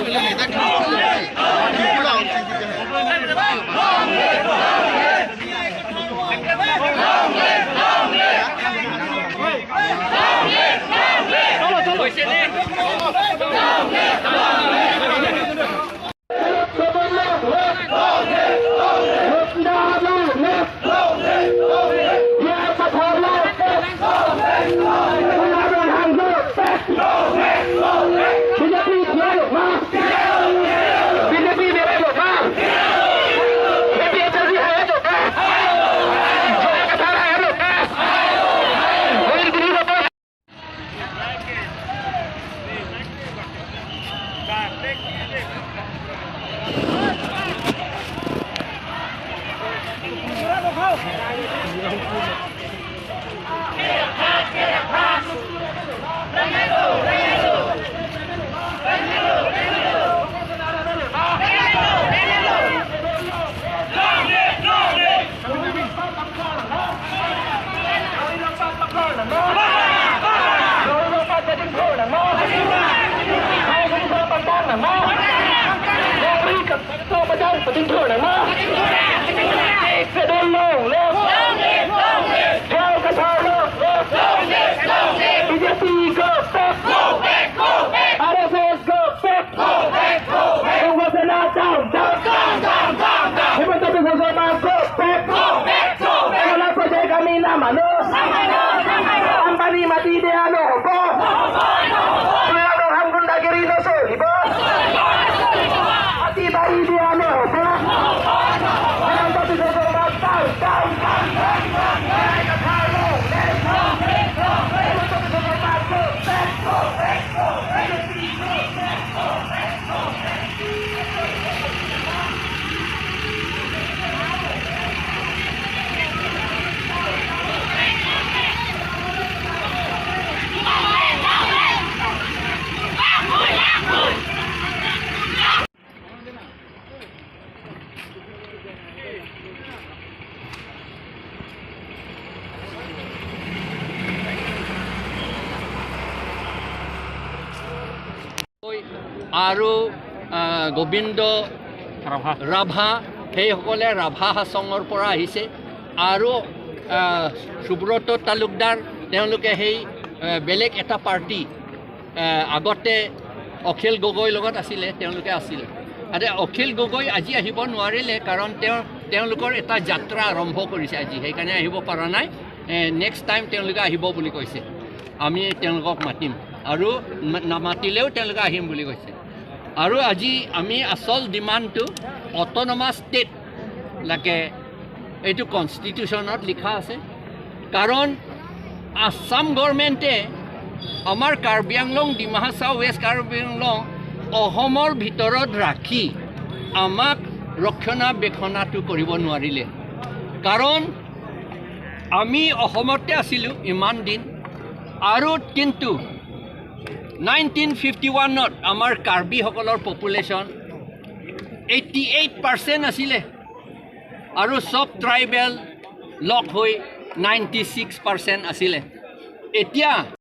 नेता बिल्कुल आउट আৰু গোবিন্দ ৰাভা, সেইসকলে ৰাভা হাছঙৰ পৰা আহিছে। আৰু সুব্ৰত তালুকদাৰ, তেওঁলোকে সেই বেলেগ এটা পাৰ্টি, আগতে অখিল গগৈৰ লগত আছিলে, তেওঁলোকে আছিলে। আৰু অখিল গগৈ আজি আহিব নোৱাৰিলে, কাৰণ তেওঁলোকৰ এটা যাত্ৰা আৰম্ভ কৰিছে আজি, সেইকাৰণে আহিব পৰা নাই। নেক্সট টাইম তেওঁলোকে আহিব বুলি কৈছে, আমি তেওঁলোকক মাতিম, আৰু নামাতিলেও তেওঁলোকে আহিম বুলি কৈছে। আৰু আজি আমি আচল ডিমাণ্ডটো অট'নমাছ ষ্টেট লাগে, এইটো কনষ্টিটিউশ্যনত লিখা আছে। কাৰণ আছাম গভৰ্ণমেণ্টে আমাৰ কাৰ্বি আংলং, ডিমা হাছাও, ৱেষ্ট কাৰ্বি আংলং অসমৰ ভিতৰত ৰাখি আমাক ৰক্ষণাবেক্ষণাটো কৰিব নোৱাৰিলে। কাৰণ আমি অসমতে আছিলোঁ ইমান দিন, আৰু কিন্তু 1951ত আমাৰ কাৰ্বিসকলৰ পপুলেশ্যন 88% আছিলে, আৰু চব ট্ৰাইবেল লগ হৈ 96% আছিলে। এতিয়া